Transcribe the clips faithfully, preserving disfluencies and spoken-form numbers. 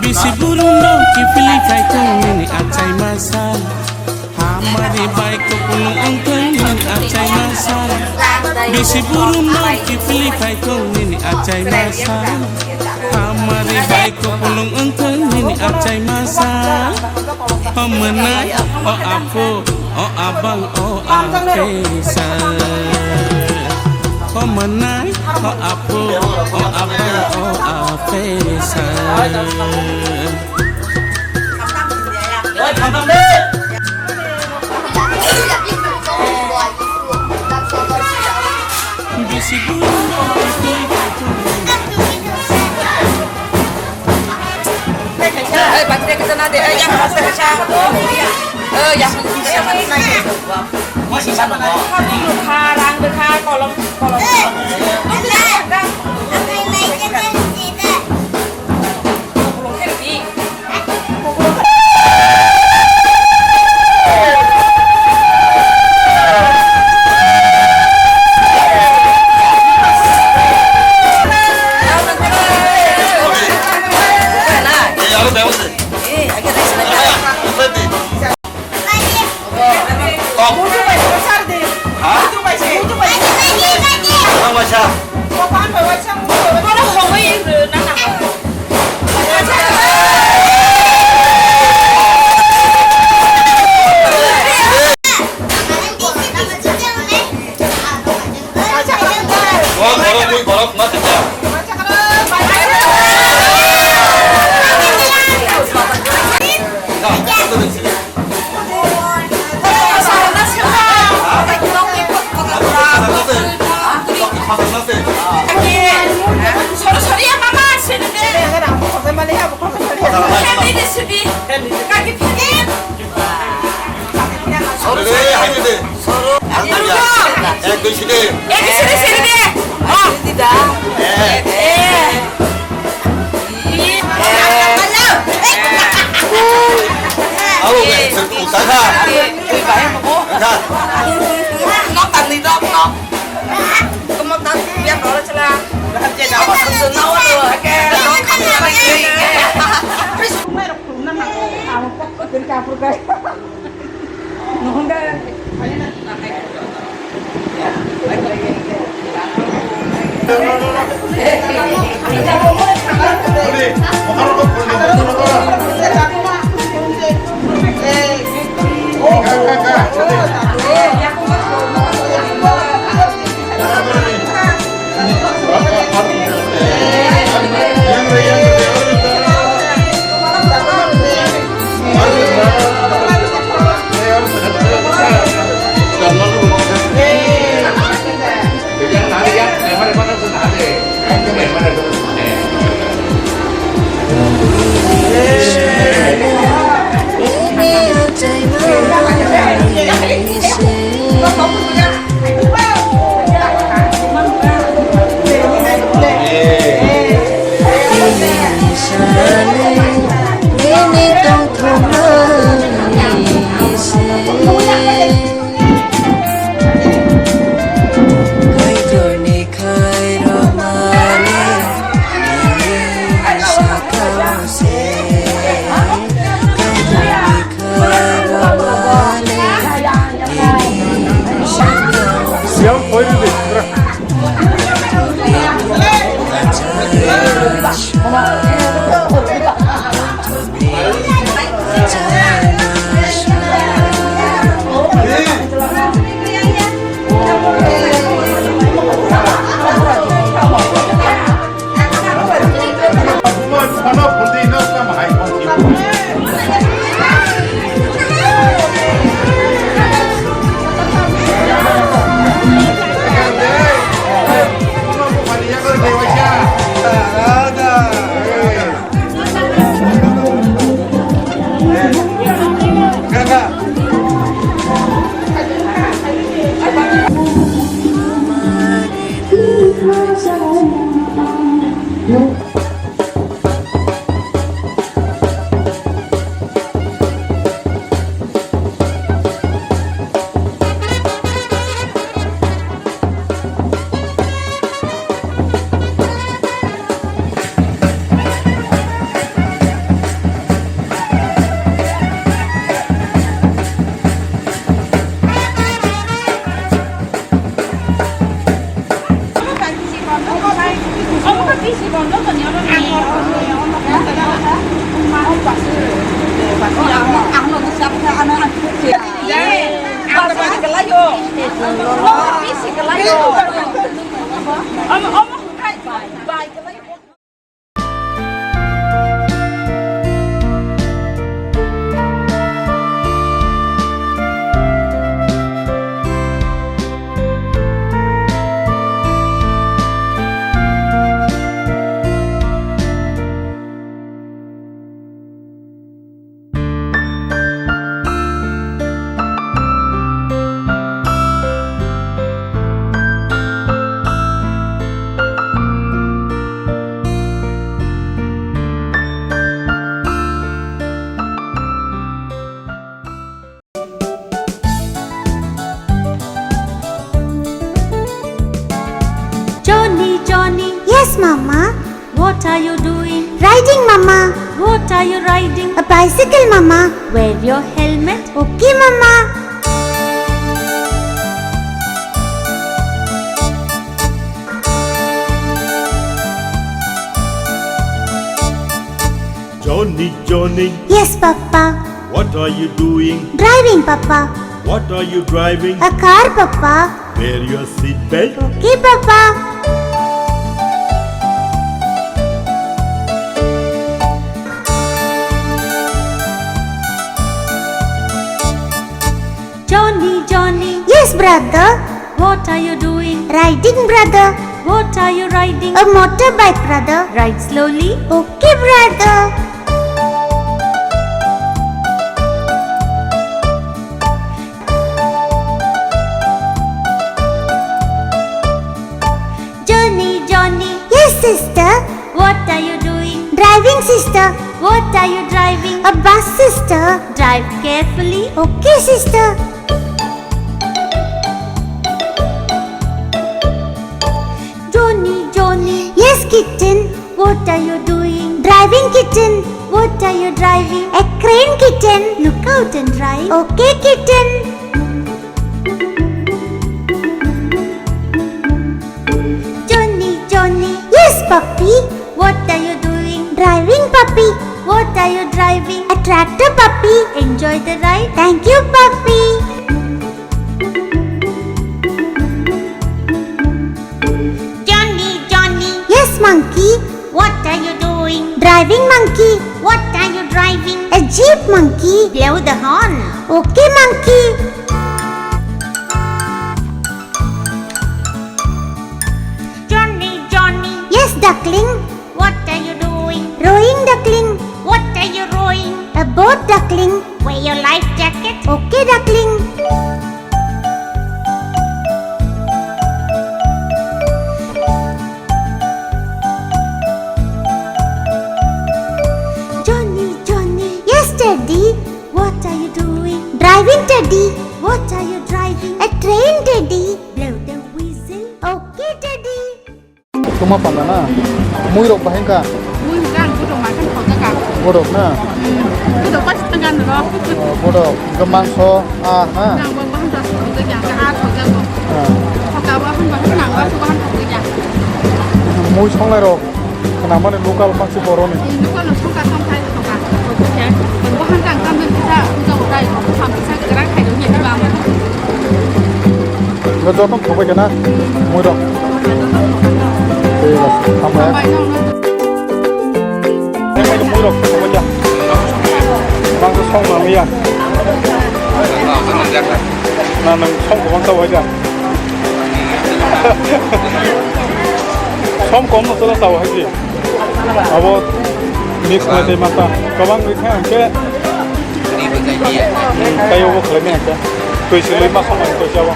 Bisi burung no kiphilwi phaithung nini achai masa. Hamari bai kupulung wngthung nini achai masa. Bisi burung no kiphilwi phaithung nini achai masa. Hamari bai kupulung wngthung nini achai masa. O mwnai, o aphu, o abang, o apesa. O mwnai, o aphu, o abang, o apesa. Ek, dui, sini. Ek, sini, sini deh. Oh. Eh. Eh. Au, eh, utai kha. Kha. Nok tang ni dok, nok. Kumok tang, biang dolo chela. Apa sensor nawa tu, oke. Nok tang ni dok. Johnny, Johnny. Yes, Mama. What are you doing? Riding, Mama. What are you riding? A bicycle, Mama. Wear your helmet. Okay, Mama. Johnny, Johnny. Yes, Papa. What are you doing? Driving, Papa. What are you driving? A car, Papa. Wear your seat belt. Okay, Papa. Johnny, Johnny. Yes, brother. What are you doing? Riding, brother. What are you riding? A motorbike, brother. Ride slowly. Okay, brother. Johnny, Johnny. Yes, sister. What are you doing? Driving, sister. What are you driving? A bus, sister. Drive carefully. Okay, sister. Johnny, Johnny. Yes, kitten. What are you doing? Driving, kitten. What are you driving? A crane, kitten. Look out and drive. Okay, kitten. Johnny, Johnny. Yes, puppy. What are you doing? Driving, puppy. What are you driving? A tractor, puppy. Enjoy the ride. Thank you, puppy. Johnny, Johnny. Yes, monkey. What are you doing? Driving, monkey. What are you driving? A jeep, monkey. Blow the horn. Okay, monkey. Johnny, Johnny. Yes, duckling. What are you doing? Rowing, duckling. What are you rowing? A boat, duckling. Wear your life jacket. Okay, duckling. Johnny, Johnny. Yes, Teddy. What are you doing? Driving, Teddy. What are you driving? A train, Teddy. Blow the whistle. Okay, Teddy. Tuma panda na? Mui rok bahai ka? Mui hwnkhe ang bodo ma khe thokjak ang. Bodo na? Hmm. Bodo basi tongkha ang rw. Oh, bodo. Hwnkhe mangso, ah, na? Ang bo bahai thokjak ang, ah, thokjak bo. Ah. Thoka bo hwn bahai nang bo bahai thokjak ang. Mui songnai rok. Khwnamani local mansi boroni. Local no songkha tongthai tongkha. Oke. Bo hangkang tamjani kisa puja utai ko sam kisa gerang khai dong ya ba ma. Lo joto khobai kana. Mui rok. Thik ase. Hambai. Hambai nang. Mui rok khobai ja. Bang song ma ya. Na nang song ko bang ta wai ja. Som kom no sala tau hai ji. Abo mix na de mata. Kabang ri kha ke. Tayo bo khlai maya khe. Twi siloi ma samani twi chao.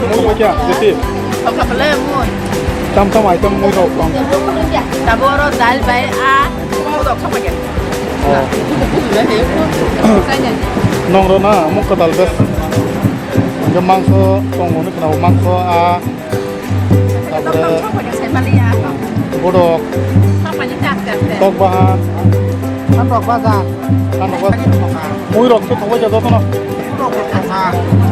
Mui bo kya, jeti. Thokla pale mui. Tam tam item mui rok tong. Tabo oro dal bai a, mui rok thokla kya. Oh. Nong ro na, muk kadal bes. Hingke mangso tong mani khna mangso a. Tapore bodok. Tok bahan. Khandok bajan. Khandok bajan. Mui rok khe thokbai ja jotono.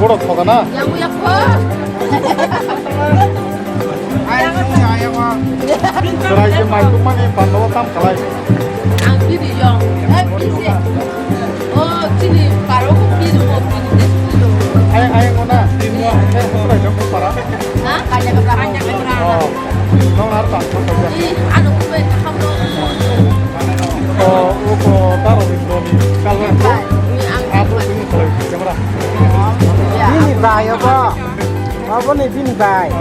Bodok thoka na? Chwrai se mai tongmani bando tam khalai. Ang bini yong. Eh, bini. Oh, chini paro ko bini mo bini. Ayang, ayang, mana? Bini mo, eh, mo, mo, mo, para. Ha? Kanya ka kanya ka. Oh. Nong har ta, nong har ta. Ih, ano ko be ka hamlo. Oh, ko taro ni doni. Kalwa. Ni ang. Apo ni koi camera. Ya. Bini bai abo. Abo ni bini bai. Oh.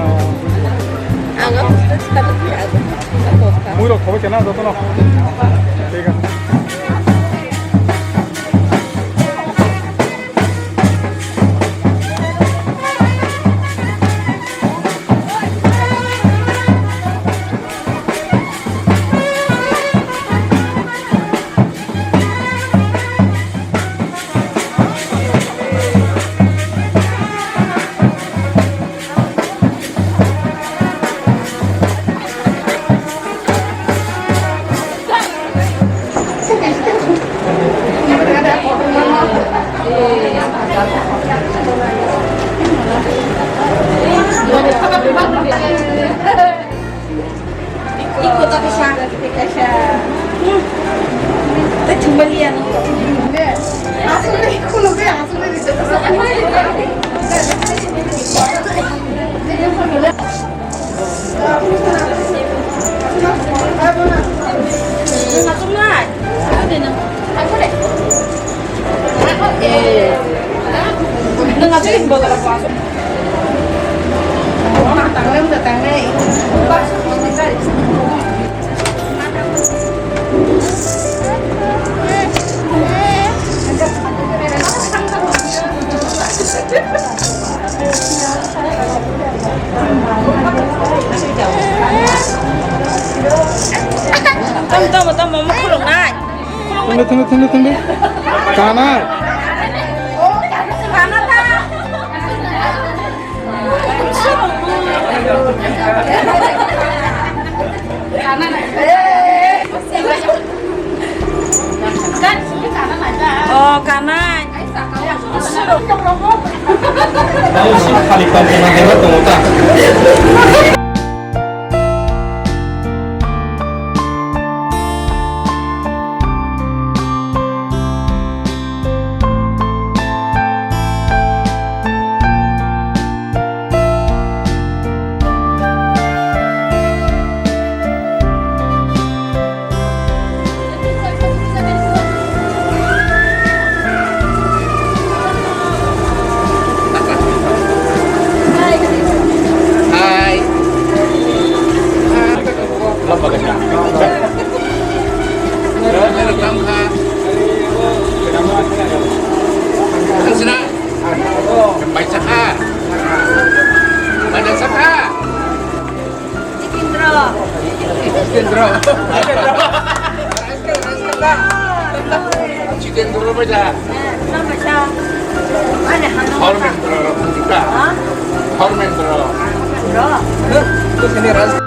Ang ang. Mui rok khobai kena jotono. Thik ase. Iko ta kisa, kisa. Hmm. Ta chumalian. Asli, kuno be asli. Tamo, tamo, tamo, mukhulok nai. Thangdi, thangdi, thangdi, thangdi. Kana. Oh, kanai. Hai. Ang sina. Bai sakha. Bai sakha. Jitendra. Jitendra. Jitendra bai da. Hormendra. Ha? Hormendra. Hormendra.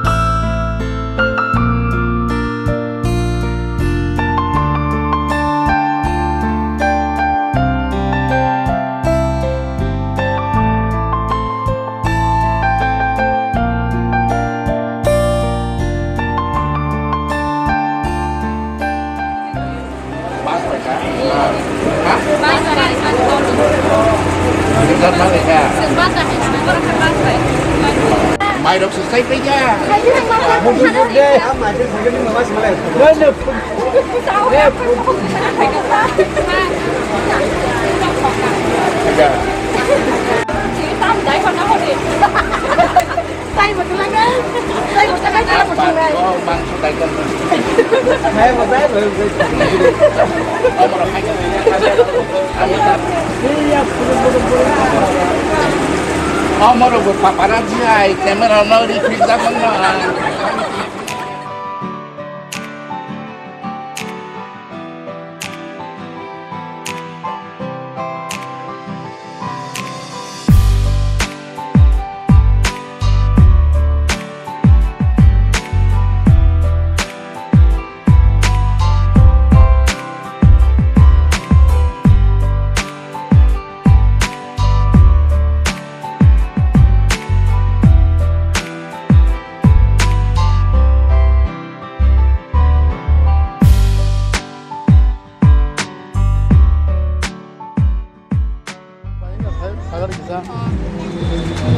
Mairok susai peja. Amoro bo paparazzi ai, camera no ri phik jak mano ai.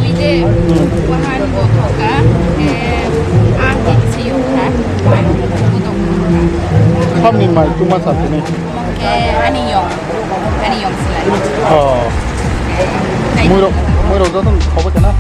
Uide, wahan bo thoka, eh, ang di siyong kha, ang di siyong kha. Samni mai tuma sa tini. Ke ani yong, ani yong silai. Oh. Muirok, muirok joto khobo kana?